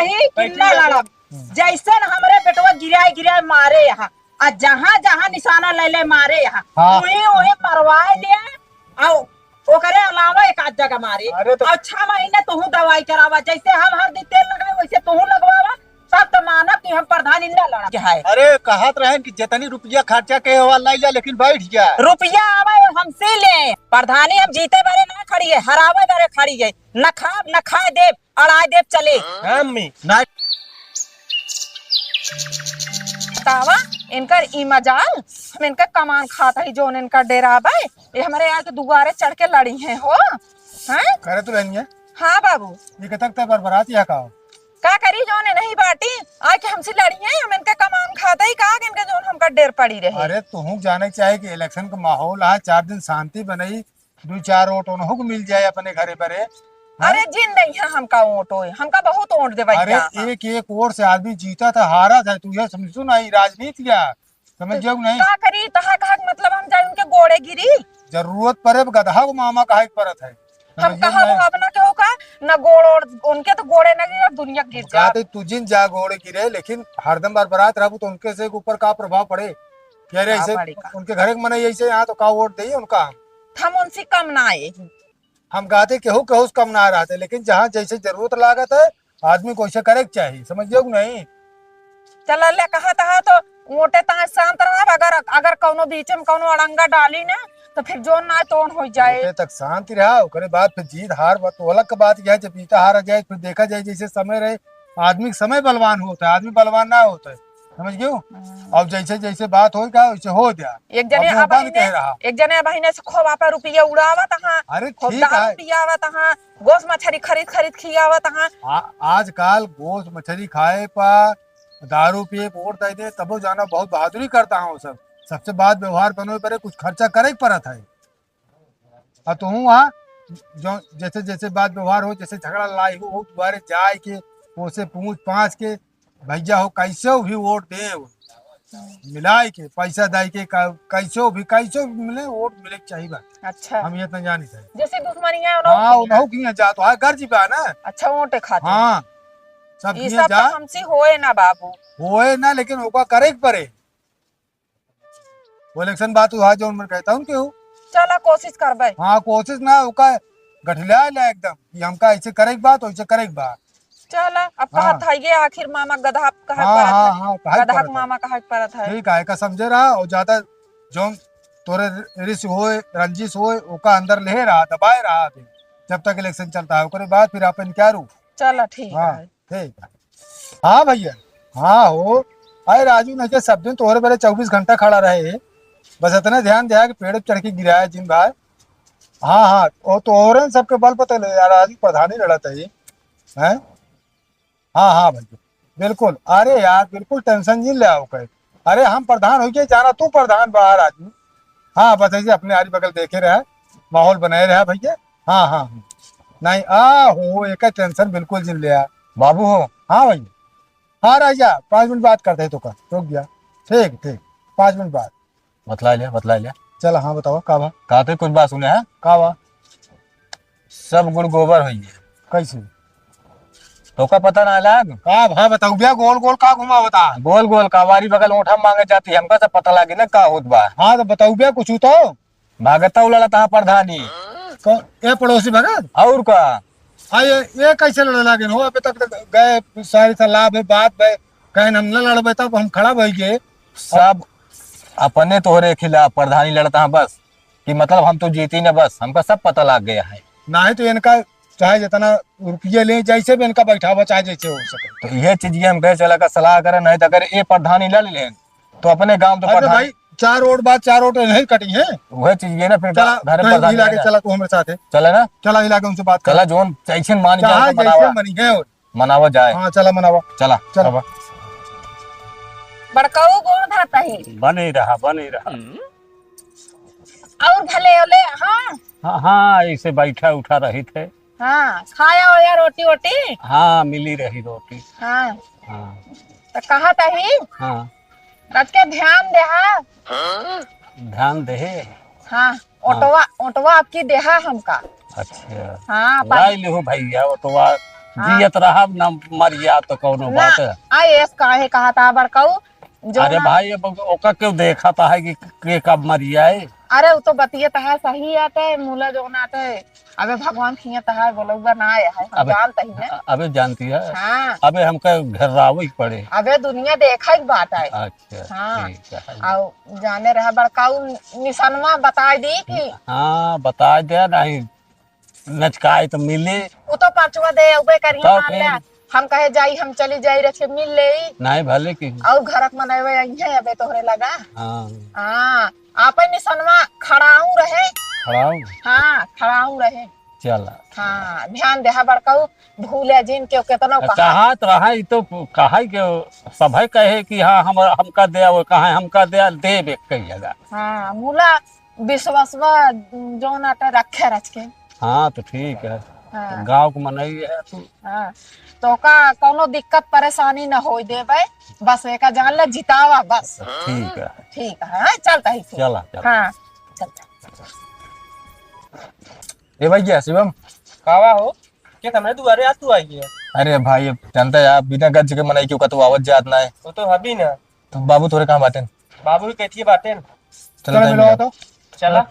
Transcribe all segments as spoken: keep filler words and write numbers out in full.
नहीं, किन्ना लड़ब। जैसे न हमरे बेटवा गिराए गिराए मारे यहाँ, आ जहाँ जहाँ निशाना ले ले मारे यहाँ, हाँ। वही वही मरवाए दिया, आ ओकरे अलावा एक आध जगह मारे। अरे तो और छह महीने तोहू दवाई करावा, जैसे हम हरदी तेल लगाए वैसे तोहू लगवावा, तब तो मानब कि हम प्रधानी ना लड़ा के है। अरे कहत रहन कि जितनी रुपया खर्चा के हुआ लाई जा, लेकिन बैठ जा। रुपया आवे और हमसे ले, प्रधानी हम जीते बारे ना खड़ी है, हरावे बारे खड़ी है, न खाब न खाए देब। अड़ाई देब चले। हाँ, अम्मी। ना। बतावा, इनकर ई मजाल, हम इनका कमान खात हई, जौन इनका डेराबे, ये हमरे यहाँ के दुआरे चढ़ के लड़ी हैं हो, हैं? करे तो रहनी है। हाँ बाबू। ये कतक ते बरबरात या का हो? का करी, जौन नहीं बाटी, आके हमसे लड़ी हैं, हम इनका कमान खात हई, का इनका जौन हमका डेर पड़ी रहे। अरे, तुहूँ जाने के चाहे कि election का माहौल है, चार दिन शांति बनई, दू चार वोट उनहू को मिल जाए अपने घरे परे। हाँ? अरे जिन दइहा हमका वोट होए, हमका बहुत वोट देवइया अरे। एक एक वोट से आदमी जीता था, हारा था, तू ये समझो ना, ये राजनीति है, समझ जाओ नहीं? का करी, तहा कहा के मतलब हम जाए उनके गोड़े गिरी? जरूरत पड़े तो गधा को मामा कहा के परत है, हम समझ जाओ कहा नहीं? अब ना केहू का, ना गोड़ ओड़, उनके तो गोड़े ना गिरे, दुनिया गिर जा। कहते तू जिन जा गोड़े गिरे, लेकिन हरदम बरबरात रहबू तो उनके से ऊपर का प्रभाव पड़े? कि अरे का ऐसे पड़े का? उनके घरे के मनई ऐसे यहाँ तो का वोट देई उनका हम? हम उनसे कम ना आए ही। हम कहते केहू केहू से कम ना रहते, लेकिन जहाँ जैसे जरूरत लागत है, आदमी को ऐसे करे के चाही, समझ गयो कि नहीं? चला ले, कहत है तो वोटे ताए शांत रहब, अगर, अगर कौनो बीच में कौनो अड़ंगा डाली ना, तो फिर जोन ना तोन हो जाए। वोटे तक शांत रहा, ओकरे बाद फिर जीत हार बा-, तो अलग के बात यह है, जब जीता हार आ जाए, फिर देखा जाए, जैसे समय रहे, आदमी के समय बलवान होता है, आदमी बलवान ना होता है, समझ गयो? हम्म। अब जैसे जैसे बात होई का, वैसे हो जा। एक जने अब वो अब बंद बहिने, कह रहा। एक जने बहिने से खूब आपा रुपया उड़ावत हाँ, अरे खूब ठीक दारू है। पियावत हाँ, गोस मछरी खरीद खरीद खियावत हाँ। आ-, आजकल गोस मछरी खाए पा, दारू पिए, वोट दे दे, तबो जाना बहुत बहादुरी करता हूँ सब। सबसे बात व्यवहार बनवे पड़े, कुछ खर्चा करे के पड़त है। आ तुहूँ वहाँ जो जैसे जैसे बात व्यवहार हो, जैसे झगड़ा लड़ाई हो, हो दुआरे जाए के, ओसे पूछ पाछ के, भैया हो कैसे भी वोट दे, मिलाए के, पैसा दाई के, कै-, कैसे भी, कैसे भी मिले, वोट मिले के चाहिए बा। अच्छा। हम ये इतना जानी थे। जैसे दुश्मनी है, उन्हों हाँ, की उन्हों की यहाँ जात, हाँ, गर्जी बा ना। अच्छा, वोटे खातिर। हाँ, सब ये किए सब जा। तो हमसे होए ना बाबू। होए ना, लेकिन ओका करे के पड़े। वो election बात हुआ जो उनमें कहता हूँ क्यों? चला कोशिश करबे। हाँ, कोशिश ना, ओका गठिला ले एकदम कि हमका ऐसे करे के बा, तो ऐसे करे के बा। चला, अब हाँ। कहत है ये आखिर मामा गधा कहे हाँ, परत हाँ, है। हाँ, कहे गधा परत के है। मामा कहे परत है। ठीक है, का समझे रहा, और ज्यादा जो तोरे रिस होए, रंजिश होए, ओका अंदर ले रहा, दबाए रहा अभी, जब तक election चलता है, ओकरे बाद फिर अपन क्या रू। चला, ठीक हाँ। है। ठीक है। हाँ भैया, हाँ हो। अरे राजू, नहीं के सब दिन तोहरे बरे चउबीस घंटा खड़ा रहे, बस इतना ध्यान दिया कि पेड़ पे चढ़ के गिराया जिन भाई। हाँ, हाँ, वो तोहरे न सबके बल पते ले यार, राजू प्रधानी लड़त है, हैं? हाँ, हाँ भैया, बिल्कुल। अरे यार, बिल्कुल tension जिन ले आओ कहे। अरे हम प्रधान होइके जाना, तू प्रधान बा राजू। हाँ, बस ऐसे अपने आरी बगल देखे रहा, माहौल बनाए रहा भैया। हाँ, हाँ, हाँ। नहीं, आ हो, एक tension बिल्कुल जिन ले आ। बाबू हो। हाँ भैया। हाँ राजा, पाँच मिनट बात करते हैं तो का, रुक गया। ठीक, ठीक, पाँच मिनट बाद। बतला लिया, बतला लिया। चला, हाँ बतावा, का बा? का तो कुछ बात सुने है? का बा? सब गुड़ गोबर होई है। कैसे? तोका पता ना लाग? का भा बताऊ बे, गोल गोल का घुमावता? गोल गोल का वारी बगल ओठा मांगे जाती, हमका सब पता लागे ना का होत बा। हाँ तो बताऊ बे कुछ तो। भागता उलाला तहाँ प्रधानी। कौन? ए पड़ोसी भगत? और का? आ ये, ये कैसे लड़े लागे हो? अबे तक तो गए सारी सलाह भे, बात भे, कहे हम न लड़बे तब हम खड़ा भई गए। सब अपने तोहरे खिलाफ प्रधानी लड़ता है बस, कि मतलब हम तो जीती न बस, हमका सब पता लाग गया है। नहीं तो इनका चाहे जितना रुपये ले, जैसे भी इनका बैठावा, चाहे जैसे हो सके। तो ये चीज ये हम कहे चला का सलाह करे, नहीं तो अगर ये प्रधानी लड़ लें तो अपने गांव तो अरे प्रधान भाई, चार वोट बाद चार वोट नहीं कटी है। वह चीज ये ना फिर चला, घर में नहीं, प्रधान हिला के नहीं चला, तू हमारे साथ है। चला ना? चला हिला के उनसे बात कर। चला जोन जैसे मान के चाहे उनसे जैसे मनावा। मनी है। मनावा जाए। हाँ, चला मनावा। चला, चला। अब बड़काऊ गोड़ धरता है। बने रहा, बने रहा। और भले ओले, हाँ। हाँ, हाँ, ऐसे बैठा उठा रही थे। हाँ, खाया हो या रोटी वोटी? हाँ, मिली रही रोटी। हाँ। हाँ। तो कहा तही? हाँ। रख के ध्यान देहा। ध्यान देहे? हाँ, हाँ। ओटवा, ओटवा आपकी देहा हमका। अच्छा। हाँ, लाई लिहो भैया, ओटवा हाँ। जियत रहब ना मरिया तो कौनो ना, बात है। आ, एस काहे कहा था बड़काऊ? जो अरे ना भाई, अब ओका क्यों देखा था है कि के कब मरिया है? अरे, वो तो बतिये तो है, सही आते, मूला जो ना आते। अबे भगवान खिया तो है, बोलौबा ना आया है, हम अबे, जानते ही ना। अबे जानती है? हाँ। अबे हमका घेरावे के पड़े। अबे दुनिया देखा ही बात है। अच्छा, हाँ। ठीक है। और जाने रहा बड़काऊ निशानवा बताइ दी कि हाँ, बताइ दे, नहीं नचकाए तो मिले। उ तो परचवा दे अउबे करिहे, तब मान ले। फिर? हम कहे जाई, हम चली जाई, रच के मिल लेई। नहीं भले की। अउर घरक मनइबे अइहे अबे तोहरे लगा। हाँ। हाँ, आपन निसनवा खड़ाऊ रहे। खड़ाऊ? हाँ, खड़ाऊ रहे। चला। हाँ, ध्यान देहा बड़काऊ, भूले जिन के केतनो कहा। कहा तो रहा, ई तो कहा के सभे कहे कि हाँ, हम, हमका दे, वो कहा हमका दे, देबे कई जगह। हाँ, मुला विश्वासवा जौन आटे रखे रच के। हाँ, तो ठीक है। हाँ। गाँव के मनई है तू। हाँ। तो का कौनो दिक्कत परेशानी न होई देबे, बस एका जान ले जितावा बस। ठीक है। ठीक है, हाँ, चलता ही फिर। चला, चला। हाँ, चलता। ए भैया शिवम। कावा हो? के तमरे दुआरे आज तू आई है? अरे भाई, अब जानता है आप, बिना गज के मनई क्यों कतौ आवत जात ना है। वो तो हबी ना। तो बाबू तोरे कहाँ बाटेन? बाबू ही कहती है बाटेन। चल, चल, तय मिलाओ मिला। तो। चला।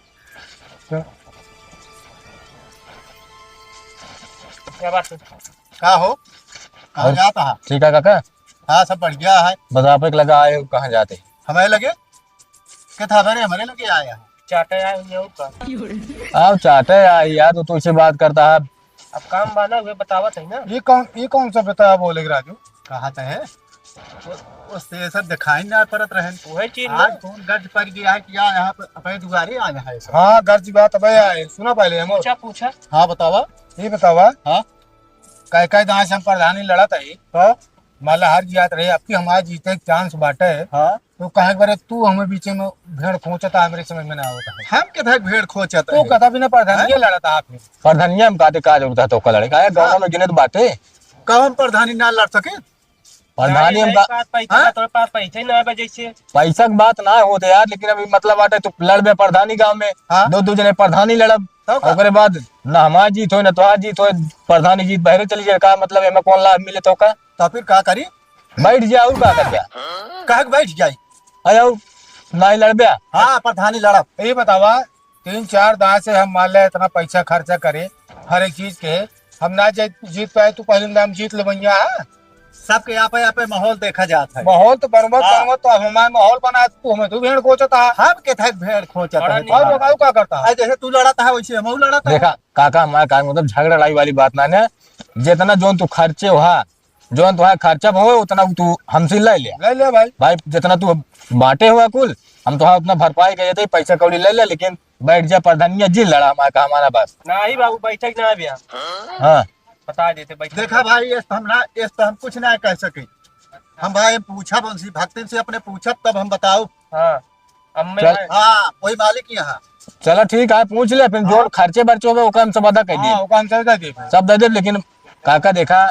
चल। क्या बात है? का हो? कहाँ और जाता है? ठीक है काका। हाँ, सब बढ़िया है। बस आप एक लगा आए हो, कहाँ जाते? हमारे लगे? के था, हमारे, हमारे लगे आया है। चाटे आए हुए हो का? आओ चाटे आए यार, तो तुझसे बात करता है। अब काम बाना हुए बतावत है ना। ये कौन, ये कौन सा बेटा बोले राजू? कहा तो है। वो, वो स्टेशन दिखाई ना पड़त रहन। वही चीज आज ना। कौन गर्ज पड़ गया है कि या यहाँ पे अपने दुआरे आया है सब। हाँ, गर्ज बात अबे आए। सुना पहले हम। पूछा, पूछा। हाँ, बतावा। ये बतावा। हाँ। कई, कई दांव से हम प्रधानी लड़त है। हाँ। माला हार जात रहे, अब की हमारे जीते के चांस बाटे। हाँ। तो कहे के बारे तू हमें बीचे में भेड़ खोचता, हमरे समझ में ना आवत है। हम के भाई भेड़ खोचत तू है? कथा बिना प्रधानिया हैं? लड़त आप। प्रधानिया हम काटे का जरूरत है तो का लड़े? काहे गाँव हाँ। में गिनत बाटे? कब हम प्रधानी ना लड़ सके? प्रधानी नहीं, हम नहीं, का पास पैसा हाँ? ना, तोरे पास पैसा ही ना आवे जैसे। पैसा के बात ना होत यार, लेकिन अभी मतलब बाटे तू लड़बे प्रधानी गाँव में, हाँ? दो, दो जने प्रधानी लड़ब, तब का? ओकरे बाद ना हमार जीत होए, ना तोहार जीत होए, प्रधानी जीत बहरे चली जाए, का मतलब एमे कौन लाभ मिले तो का? तो फिर का करी? बैठ जा, और का कर जा? कहे के बैठ जाई? अरे, और नाहीं लड़ब्या? हाँ, प्रधानी लड़ब। ये बतावा, तीन चार दांव से हम मान ले इतना पैसा खर्चा करे, हर एक चीज के, हम ना जीत, जीत पाए, तू पहले हम जीत ले भैया, हाँ? सबके यहाँ पे, यहाँ पे माहौल देखा जात है। माहौल तो बनवत, हाँ। बनवत तो अब हमारे माहौल बना, तू हमें तू भेड़ खोचता है। हम के थे भेड़ खोचत बड़ा है? नीक और बात। बताओ का करता है? अरे जैसे तू लड़ता है, वैसे हम लड़ता है। देखा, काका, हमारे का मतलब झगड़ा लड़ाई वाली बात ना है, जितना जोन तू खर्चे हो, हाँ, जौन तोहार खर्चा होए, उतना तू हमसे ले ले। ले ले भाई। भाई, जितना तू बांटे हुआ कुल, हम तोहार उतना भरपाई कर देते, पैसा कौड़ी ले ले, लेकिन बैठ जा, प्रधानिया जी लड़ा हमारा, का हमारा बस। नाही बाबू, बैठक ना भैया। हाँ। बता देते, बैठक देखा ना। भाई, ये तो हम ना, ये तो हम कुछ ना कह सके। हम भाई पूछा उनसे, भक्तिन से अपने पूछब, तब हम बताओ। हाँ। अब मैं चल। हाँ, वही मालिक यहाँ। चला ठीक है, पूछ ले, फिर जो हाँ। खर्चे बर्चे होबे, ओका हम सब अदा कर देब। हाँ, ओका हम सब अदा देब। सब दे देब, लेकिन काका देखा,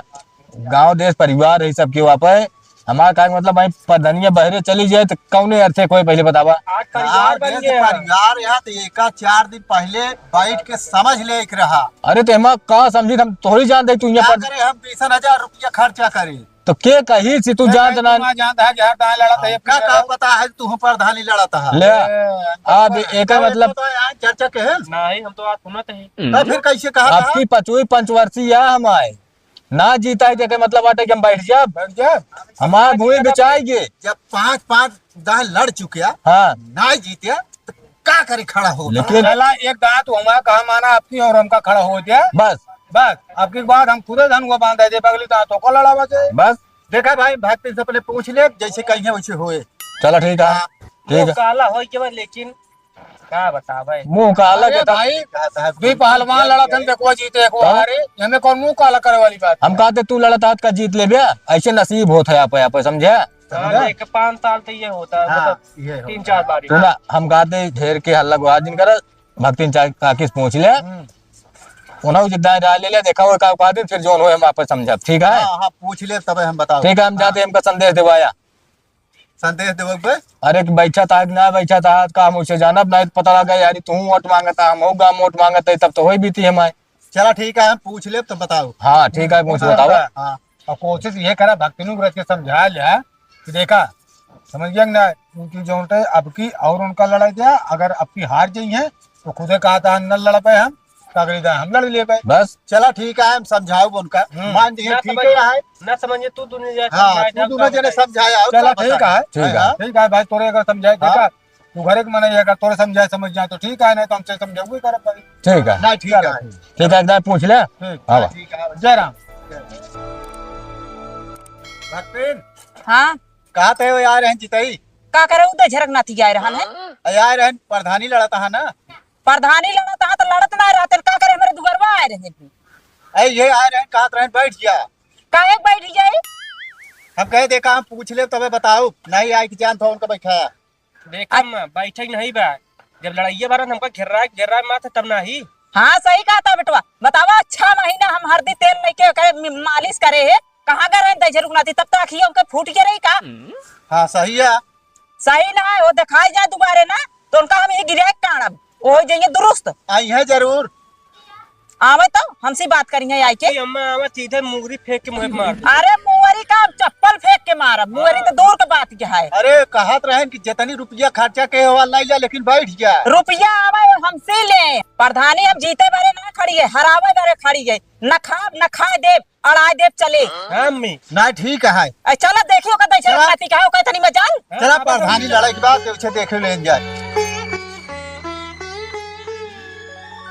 गांव देश परिवार है सबके वहाँ पे। हमारा का मतलब भाई, प्रधानिया बहरे चली जाए तो कौने अर्थे कोई पहले बतावा? आज परिवार यार, बन देश गया। परिवार यहाँ तो एका चार दिन पहले बैठ के समझ ले एक रहा। अरे तो एमा का समझी, हम थोड़ी जानते तू यहाँ का पर करे, हम बीस हजार रुपया खर्चा करे। तो के कही सी तू ए, जानत भाई, ना? तू ना जानता है कि हर दाएं लड़त है, का, का पता है तू प्रधानी लड़त है? ले, ए, अब हमको एकर पता मतलब तो है, चर्चा के है। नहीं, हम तो आज सुनत ही। तो फिर कैसे कहा था? आपकी पचवी पंचवर्षीय है हमारे। ना जीता है, जेके मतलब बाटे कि हम बैठ जाब। बैठ जाब। हमार भूमि बेचाई गे। जब पाँच, पाँच दाएं लड़ चुके, हाँ। ना जीते, तो का करे खड़ा हो? लेकिन चला, एक दांत हमारा कहा माना आपकी और हमका खड़ा हो दिया। बस। बस, अब की बात हम खुदे धन को बांध दे, बगली दांत को लड़ा बचे। बस। देखा भाई, भक्ति से अपने पूछ ले, जैसे कहीं वैसे होए। चला ठीक है। हाँ। ठीक है। काला होई के बाद, लेकिन का बतावे? मुंह काला अरे के था। भाई, का साहब, दुई पहलवान लड़ा थन, देखो जीते, देखो हाँ? हारे, हमें कौन मुंह काला करे वाली बात हम है? कहते तू लड़त हाथ का जीत ले बे, ऐसे नसीब होत है आप, आप समझे? हाँ, समझा? देख, पाँच साल तो ये होता है, हाँ, मतलब, ये होता तीन चार है। बारी। सुना, हम कहते ढेर के हल्ला गुहा जिन कर, भक्तिन चाय काकिस पूछ ले। हम्म। उन्हें जितना राय ले ले, देखा वो का कहते, फिर जोन हो हम आपस समझब, ठीक है? हाँ, हाँ, पूछ ले, तबे हम बताओ। ठीक है, हम हाँ। जाते, हमका संदेश देवाया। संदेश देवे के बा? अरे, कि बैठा था कि ना बैठा था, का हम उसे जानब, नहीं तो पता लगा, यार, तू वोट मांगता, हम हो गाँव वोट मांगता, तब तो होई बीती हमारे। चला ठीक है, हम पूछ लेब तो बताओ। हाँ, ठीक है, पूछ बताओ। हाँ, और कोशिश ये करा भक्तिनु व्रत के समझा लिया कि देखा, समझ गया कि ना, उनकी जो उनका अब की और उनका लड़ाई दिया, अगर अब की हार जाई है तो खुदे कहा था न लड़ पाए हम, तो अगली दाएं हम लड़ ले पाए। बस। चला ठीक है, हम समझाओ उनका, हम्म। मान जाइए, ना ठीक समझिए, है। ना समझिए, तू दोनों जने हाँ, समझाए तू जाओ, दोनों का जने बताइए। समझाए आओ, चला तब ठीक बताइए। है। ठीक है। हाँ। ठीक है भाई, तोरे अगर समझाए, हाँ। देखा, तू घरे के मने अगर तोरे समझाए समझ जाए तो ठीक है, नहीं तो हमसे समझाऊ ही करब भाई। ठीक है। नहीं, ठीक है। ठीक है, एक दाएं पूछ ले। ठीक। हाँ, ठीक है। जय राम। भक्तिन। हाँ। कहाँ थे हो यार, हैं जितई? का करे, उधर झरक नाती आए रहन है। अरे यार, हैं प्रधानी लड़त हा ना। प्रधानी लड़त हा तो लड़त ना रहते, का करे, हमरे दुगरवा आए रहे हैं। अरे ये आए रहे, कहत रहे, बैठ गया। काहे बैठ जाए? हम कहे, देखा, हम पूछ ले, तबे बताओ। नहीं आई कि जान था उनका बैठा। देखा माँ, बैठे के नहीं बा। जब लड़ाइया बारन हमका घेर्रा, घेर्रा मात तब नाही। हाँ, सही कहा था बेटवा। बतावा, छह महीना हम हरदी तेल लेके ओकरे मि-, मालिश करे है। कहाँ गए रहे दहिजर उगनाती? तब तो अखिया उनके फूट के रही का? हाँ, सही है। सही ना है, वो दिखाई जाए दोबारे ना, तो उनका हम ये गिराए काढ़ब। वो जाइए दुरुस्त। आई है जरूर। आवे तो हमसे बात करिए आई के। अम्मा आवे सीधे मुंगरी फेंक के मुंह पे मार दे। अरे मुंगरी का चप्पल फेंक के मारब, मुंगरी तो दूर के बात के है। अरे कहत रहन कि जितनी रुपया खर्चा के हो लाई जा, लेकिन बैठ जा। रुपया आवे और हमसे ले, प्रधानी हम जीते बारे ना खड़ी है, हरावे बारे खड़ी है, न खाब न खाए देब, अड़ाए देब चले। हाँ, अम्मी। ना ठीक है। ए, चला देखियो का दैसे चला। खाती का हो, कहतनी मजाल। चला हाँ, प्रधानी लड़ाई के बाद उसे देखे ले जाए।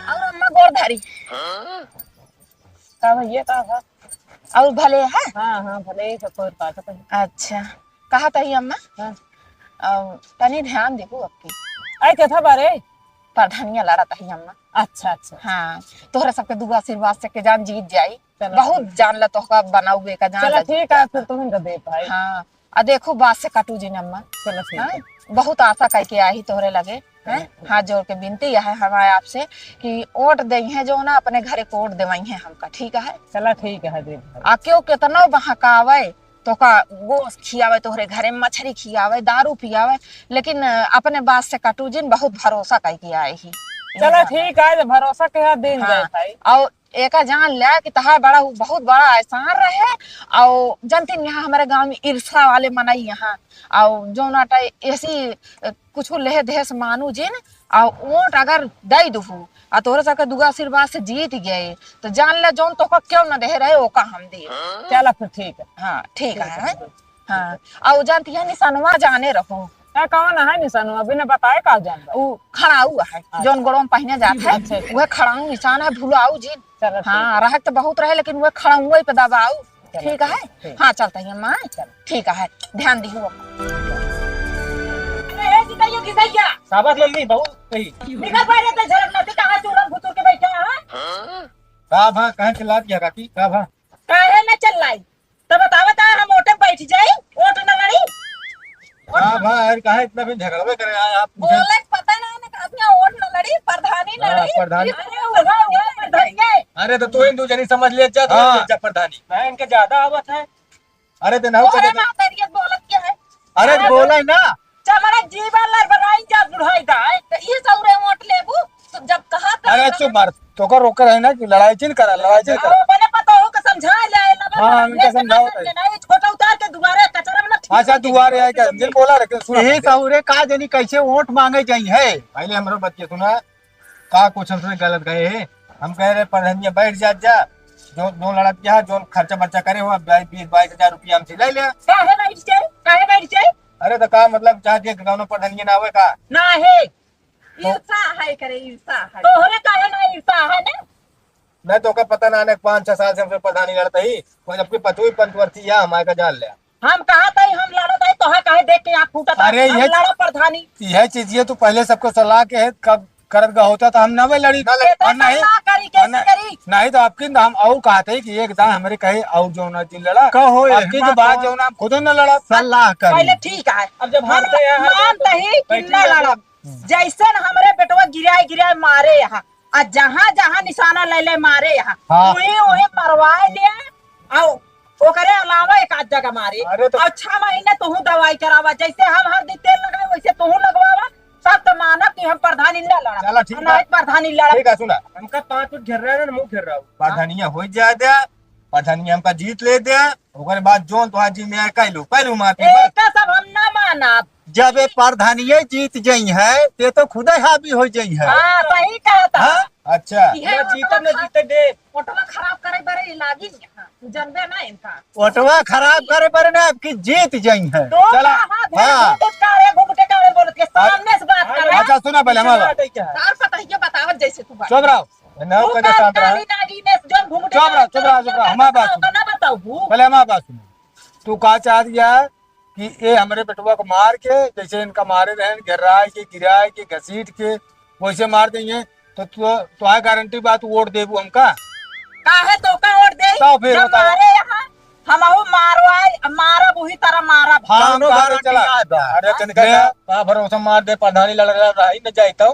और अम्मा गोड़ धरी। का भैया, का भा? और भले है? हाँ, हाँ, भले ही सब कोई बात है। अच्छा, कहा तही अम्मा? हाँ। और तनी ध्यान देबू अबकी। आई के था बारे? प्रधानिया लड़ा तही अम्मा। अच्छा, अच्छा। हाँ, तोहरा सबके दुआ आशीर्वाद से के जान जीत जाई। चलो, बहुत ठीक। जान ला तोहका बनाऊ बेका जान चलो, ला ठीक जीत है, जाई। फिर तुम इनका दे पाए। हाँ, आ देखो बात से कटू जिन अम्मा। चलो, ठीक हाँ? है। बहुत आशा करके आई तोहरे लगे, हैं? चलो, ठीक। हाथ जोड़ के विनती है हमारे आपसे कि वोट देइहैं जो ना, अपने घरे के वोट देवइहैं हमका, ठीक है? चला, ठीक है, दे भाई। आ क्यों केतनो बहकावे, तोका गोश्त खियावे, तोहरे घरे में मछरी खियावे, दारू पियावे, लेकिन, अ, अपने बात से कटू जिन, बहुत भरोसा करके आए ही। चला, ठीक है, जब भरोसा के हाथ दिन हाँ। जाए भाई। और एका जान ल्या कि तहार बड़ा, उ बहुत बड़ा एहसान रहे। अउ जनतिन यहाँ हमरे गाँव में ईर्ष्या वाले मनई यहाँ, अउ जौन आटा ऐसी, अ, कुछु लेहे देहे से मानू जिन, अउ वोट अगर दई दुहू, आ तोहरे सबके दुआ आशीर्वाद से जीत गए, तो जान ल्या जौन तोहका क्यों न देहे रहे, ओका हम दिए। चला फिर ठीक है। हाँ, ठीक ठीक है, है। ठीक है। हाँ, अउ जानती है निशानवा जाने रहो। का कौन है निशानवा? बिना बताए का जान बा? उ खड़ाऊ है, अच्छा। जौन गोड़ों में पहिने जात है, अच्छा, अच्छा। वह खड़ाऊ निशान है, भुलाऊ जी। चलो, ठीक हाँ, है। रहत तो बहुत रहे, लेकिन वह खड़ाऊ पे दबाऊ। चलो, ठीक है? ठीक, ठीक। हाँ, चलता है माँ। चलो। ठीक है, ध्यान दिहु। अरे, ए, जितैया, जितैया। शाबाश मम्मी, बहुत सही। निकल पहले तो झरक नाती, कहाँ चूरन भुतुर के बैठे हैं? का भा, कहाँ चिल्लात गया काकी? का भा? काहे न चिल्लाई? तो बतावा ता हम ओटे बैठ जाई, ओट न लड़ी। का भा, अरे काहे इतना फिर झगड़वे करे आए आप? बोले के पता ना, ना आदमी ओट न लड़ी, प्रधानी न हाँ, लड़ी। प्रधानी। अरे, उहा, उहा प्रधानी है। अरे तो तू ही दू जनी समझ ले जा, तू हाँ। ले जा प्रधानी। मैं इनके ज्यादा आवत है। अरे तो ना तोहरे कदे माँ तेरी बोलत क्या है? अरे अरे बोला है ना। चमड़ा जीवा लड़बड़ाई जा बुढ़ाई दा, तो ये सौरे ओट लेबू, तो जब कहा था अरे ना चुप मार, तोका रोक रहे ना कि लड़ाई चिन करा, लड़ाई चिन करा। अरे बने पता हो के समझा ले, ना हाँ, बने इनका समझाओ समझा भाई। ले, ना, ये छोटा उतार के दुआरे कचरा में ना ठीक अच्छा, है। दुआरे आए क्या? जिन बोला रहे, सुना यही पहले। सौरे का जनी कैसे ओट मांगे जाई है? पहले हमरो बात के सुना, का कुछ हमसे गलत गए है? हम कह रहे प्रधानिया बैठ जा, जा, जो, जो लड़त क्या है, जो खर्चा बर्चा करे हो, अब बाईस, बीस, बाईस हजार रुपया हमसे ले ले। काहे बैठ जाए? काहे बैठ जाए? अरे तो का मतलब, चाह के गाँव प्रधानिया ना आवे का? ना है। तो ईर्षा है करे, ईर्षा है। तोहरे काहे ना ईर्षा है ना? नहीं तो का पता ना, ने पाँच छह साल से हमसे प्रधानी लड़ता ही, कोई जबकि पचवी पंचवर्षी है, हमारे का जान ले। हम कहा था हम लड़त है, तोहे काहे देख के आँख फूटत है? अरे हम ये लड़ा प्रधानी। यह चीज ये तू पहले सबको सलाह के है, कब करत गा होता तो हम ना वे लड़ी। ना लड़ी। और कैसे नहीं, ना करी, और कैसे ना, करी? नहीं तो आपकी तो हम और कहते हैं कि एक दान हमारे कहे और जो ना जिन लड़ा। कहो ये आपकी तो बात जो ना हम खुद ना लड़ा। सलाह करी। पहले ठीक है। अब जब हम हम तो यहाँ मानते ही कि बैठी ना है। लड़ा। जैसे न हमरे बेटवा गिराए गिराए मारे यहाँ, आ जहाँ जहाँ निशाना ले ले मारे यहाँ, हाँ। उहे उहे मरवाए ले, आ ओकरे अलावा एक आध जगह मारे। अरे तो और छह महीने तुहू दवाई करावा, जैसे हम हरदी तेल लगाए वैसे तुहू लगवावा, सब तो मानब कि हम प्रधानी ना लड़ब। चला, ठीक बा। नहीं प्रधानी लड़ब। ठीक है, सुना। हमका पाँच फुट घेर रहा है ना, मुँह घेर रहा हूँ। प्रधानिया हो जाए दे, प्रधानिया हमका जीत ले दे, ओकरे बाद जोन तोहार जी में आए, कह लो, कह लो, मार के बस। एका सब हम ना मानब। जब ये प्रधानिये जीत जइहैं, ते तो खुदे हावी हो जइहैं। हाँ, सही कहत है। हाँ? अच्छा। इहे ना जीतब, ना जीते दे। ओटवा खराब करे बरे लागी यहाँ, तू जानबे ना इनका। ओटवा खराब करे बरे ना, आपकी जीत जइहैं। तो चला। कहाँ थे? हाँ। घूंघट काढ़े, घूंघट काढ़े बोलत के सामने से बात कर रहा। अच्छा, सुना पहले हमारा। और पता है ये बतावत जैसे तू बात। चुप रहो। ना तू कदे काल शांत रहा। काली नागिन ने जो घूंघट चुप रहा, काढ़े चुप रहा, चुप रहा। हमारी बात सुनो। ना बताओ, भूख। पहले हमारी बात सुनो। तू का चाह दिया कि ए हमरे बेटवा को मार के, जैसे इनका मारे रहन, घेराए के, गिराए के, घसीट के, वैसे मार देइहैं, तो तू, तोहार गारंटी बा, तू वोट देबू हमका? काहे तोका वोट देई? तो फिर जब बताओ। मारे यहाँ, हमहू मारवाई, मारब उही तरह मारब। हाँ, कौनो गारंटी चला। ना बा। अरे, तनिका ले। का, का भरोसा मार दे, प्रधानी लड़ रहा, रही न जाई तो।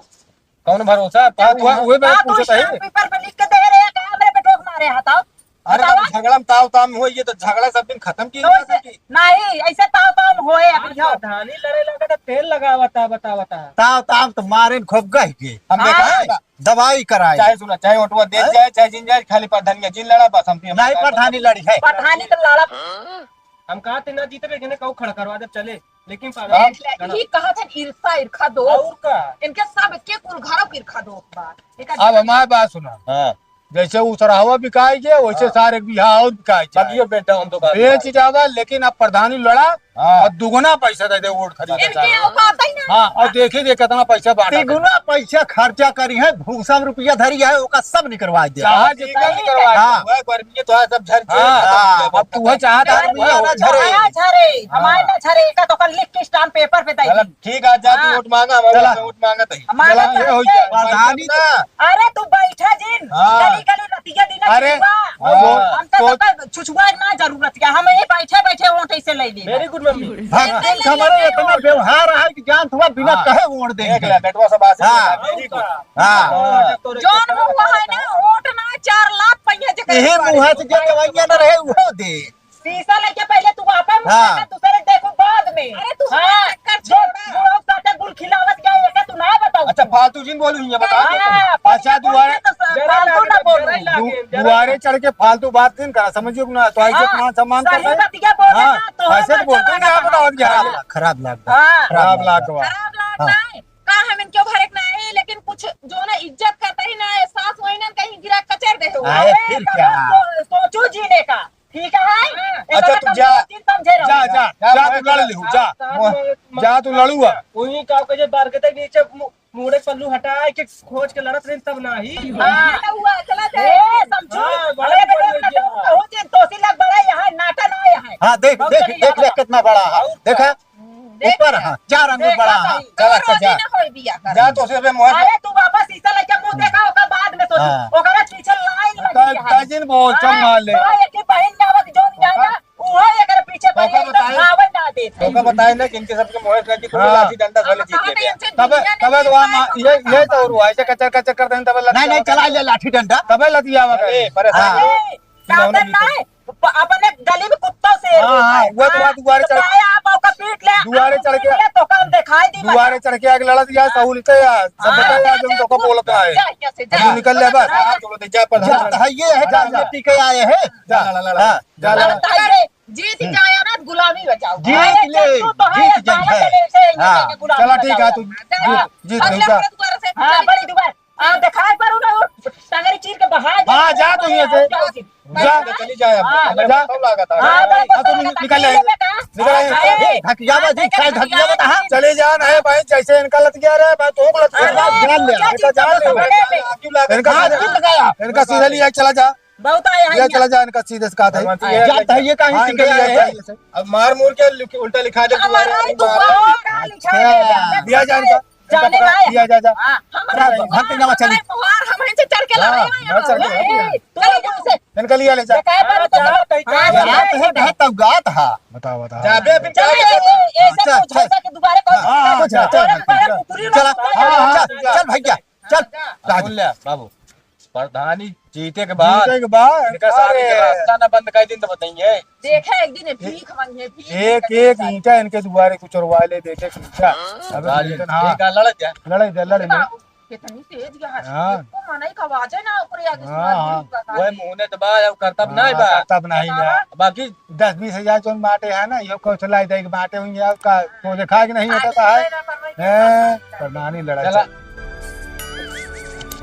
कौन भरोसा? का उहे, उहे मैं का तू पूछत हई। स्टाम्प पेपर पे लिख के दे रहे हैं, का हमरे बेटवा के मारे हताओ? अरे, बतावा। तो झगड़ा में ताव ताम होई, ये तो झगड़ा सब दिन खत्म की तो ना ऐसे, सकी। नहीं, ऐसे ताव ताम होए अभी हाँ, हो। प्रधानी लड़े लगा तो तेल लगावता, बतावता। ताव ताम तो मारे न खूब गह के। हम हाँ। देखा है ना? दवाई कराए। चाहे सुना, चाहे ओटवा दे हैं? जाए, चाहे जिन जाए, खाली प्रधानिया जिन लड़ा, बस हम नहीं, प्रधानी लड़ी है। प्रधानी तो लड़ा। हम कहा थे ना जीते, लेकिन कहू खड़ा करवा दे, चले। लेकिन पागल हाँ। देख ले, ई कहत हन ईर्षा, ईर्खा दो। और का? इनके सब के कुल घरों के ईर्खा दो बा। एकर अब हमार बात सुना। हाँ। जैसे उ सरहवा बिकाई जे, वैसे हाँ। सारे बिहाव बिकाई जाए। बगियो बेच जाओ हम तो बात बेच जावा, लेकिन अब प्रधानी लड़ा हाँ। और दुगुना पैसा दे दे वोट खरीदे। इनके औकात ही ना। हाँ, और देखिए जे कितना पैसा बांटा तिगुना पैसा खर्चा करी है, भूसा में रुपया धरी है, ओका सब निकलवा दे। चाहे जितना निकलवा दे। हाँ। वह गर्मी है, तो सब झर हाँ। अब तू है चाहत है, गर्मी है, ना झरे। ना झरे, हमारे हाँ। ना झरे, एका तो कल लिख के स्टाम्प पेपर पे दे गलत। दी। ठीक है, जा तू हाँ। वोट मांगा, हम चला। वोट मांगा तही। हमारे चला, ये हो गया। प्रधानी ना। अरे तू बैठा जिन, हाँ। गली गली रतिया दिन अरे, छुछुआ। हाँ। हमका तो सोच- का छुछुआ ना जरूरत क्या, हम यही बैठे बैठे वोट ऐसे ले ली। Very good मम्मी। भक्तन का हमारे इतना व्यवहार है कि जान थोड़ा बिना हाँ। कहे वोट देंगे। देख ले, बेटवा सब आशीर्वाद हाँ। है, very good। हाँ। हाँ। जौन मुँह है ना, वोट ना, चार लाख पहिया जेकर यही दुआरे मुँह से जो दवाइयाँ ना रहे, वो दे। शीशा लेके पहले तू आपन मुँह हाँ। देखा, दूसरे देखो बाद में। अरे तू हाँ, हमार चक्कर जो छोड़ा। बुढ़ऊ साथे गुल खिलावत गया, एके तू ना बताऊ। अच्छा, फालतू जिन बोलू, ये बता। हाँ, अच्छा, दुआरे तो स-, जरा फालतू लागे, ना बोलू। जरा लागे, दु-, जरा दुआरे चढ़ के फालतू बात जिन करा, समझियो कि ना? तो ऐसे हाँ, अपना सम्मान सही करता है। बतिया बोले हाँ, ना, तो ऐसे हमार तो बोलते जवान नहीं, आप बताओ क्या? खराब लाग, खराब लाग। हाँ। खराब लाग बा। खराब लाग हाँ। ना है। का हम इनके भरे के ना है, लेकिन कुछ जो ना इज्जत करता ही ना है, सास वही ना कहीं गिरा कचर दे हो। अरे, अरे, फिर तो क्या? सो-, सोचो जीने का। ठीक है? हाँ। अच्छा, एकर तू जा, समझे रहो। जा, जा, जा, तू लड़ लिहू, जा। जा, तू लड़ू आ। उन्हीं का के जे बार के तक नीचे मु-, मुड़े पल्लू हटाए के खोज के लड़त रही तब ना ही। हाँ। चला हुआ, चला जाए। ए, समझू। हाँ, बड़ा अरे, बेटा, बढ़िया। बहुत दिन तोसी लग बड़ा यहाँ, नाटा ना यहाँ। हाँ, देख, बहुत देख, बढ़िया देख ले बड़ा। कितना बड़ा है। और देखा? हम्म, देख ऊपर, लिया। हाँ, चार आंगुर देखा बड़ा, हाँ। भाई, चला, तो अच्छा, जा। रोजी ना होई बिया कर। जा, तो उसे बे मोहे हाँ। अरे, तू वापस शीशा लेके मुंह देखा, ओकर बाद में सोचू। हाँ। ओकरा पीछे लाइन लगी है। ताजिन बहुत हाँ, चम्मा ले। तो एक ही बहिन में आवत जोन जाएगा, ओकर उहो एकर पीछे पड़ी, ओकर एकदम बताए, धावन ना देत है। ओकर बताए ना कि इनके सबके मोहे लगी, तो हाँ। लाठी डंडा धोले अब जीत कहाँ लेते हैं। नहीं, तबे, तबे तो वहाँ मा-, ये, ये तो और हुआ, ऐसे कचर, कचर कर दें, तबे लग नहीं, नहीं, जाएगा। चला ले लाठी डंडा। तबे लतियावा करे। अरे, परेशान हाँ। नहीं। ए, खिलौने साधन भी नहीं। प-, अपने गली में कुत्ता से हाँ, हाँ, वो तो हाँ, बात दुआरे तो चढ़, काहे आप ओका पीट ले, दुआरे आप चढ़ पीट के, ले, तो काम दिखाई दी दुआरे बता। चढ़ के आके लड़त या सहूलियत है यार, सब हाँ, बता यार, जा, जो जा, तो का तू बोलत है। जा यहाँ से, जा। तू निकल ले बस। हाँ, चलो, दे, जा, प्रधान। जा, तो है ये है, जा, जा, जा। पी के आए हैं। जा, लड़ा, लड़ा। हाँ, जा, लड़ा। लड़ता है ये, जीत हम्म। जाए ना, गुलामी बजाओ। जीत अरे, ले, तू तो है, जीत जाए बाबा है। के लिए से इनके हाँ, गुलामी चला ठीक है, बजाओ। तू जा। जीत, जीत हम ले, लोग जा। के दुआरे से हाँ, चली बड़ी दुआर। आ, दिखाई पड़ू ना, वो टंगरी चीर के बहा दे। हाँ, जा तू यहाँ से। जा। जा। चली जाए अब। हाँ। हमें जा। बताओ लागत है। हाँ, बस हाँ, तू बस निकल ले। निकल ले। हाँ, ढकिया बा, जी, हाँ, ढकिया बा, हाँ। चले जा ना, है भाई, जैसे इनका लत गया रे, भाई, तो लत गया। हाँ, जान ले। इनका जान ले। क्यों लगा? इनका हाँ, सीधा, क्यों लगाया? इनका सीधा लिया, चला जा। बहुत आया है लिया, यहाँ। चला जा, इनका सीधे से कहा था। भगवान जी, ये जाता है, ये कहाँ हाँ, से इनका लिया है? है? अब मार मुर के लिख-, उल्टा लिखा दे, अब दुबारा मार, मार। दुबारा लिखा दे, अच्छा। दिया जा इनका। जाने पकड़ा, लाए। दिया जा, जा। हाँ, हम जा, जा, भाग के जावा, चली। हमारे मुहार हम इनसे चढ़ के हाँ, लड़ाई में ना चढ़ के हो। लड़ाई। ए, तू लोग से इनका लिया ले जा। बेकार बात तो हाँ, हाँ, हाँ, हाँ, हाँ, हाँ। बताओ, बताओ। जा बे, फिर चल, क्या ए, ए, ऐसे अच्छा, तो अच्छा। झोंसा के दोबारा कौन हाँ, हाँ, हाँ, चल, चल, चल, चल, चल। चल, हाँ, हाँ, हाँ, चल, चल भैया, चल। जा, जा। जा, सुन ले, बाबू। प्रधानी जीते के बाद जीते के बाद, इनका शादी के अरे। रास्ता ना बंद कर दिन तो बताइए। देखे एक दिन ये भीख मंगे, भीख एक, मंगे एक भीख। ईंटा इनके दुआरे कुचरवा ले, देखे ईंटा। अबे राजन, हाँ। एक आ लड़त जा। लड़े दे, लड़े दे। बाबू, कितनी तेज यहाँ हाँ। एको मनई का आवाज है ना, ऊपर या हाँ, हाँ। वह मुँह ने तो बा, अब करतब हाँ, नहीं बा। करतब नहीं बा। बाकी दस बीस हजार जौन बाटे है ना, यो कौशला इधर के बाटे हुई है, का तो देखा कि नहीं होता है। हैं, प्रधानी लड़ा चला। चल।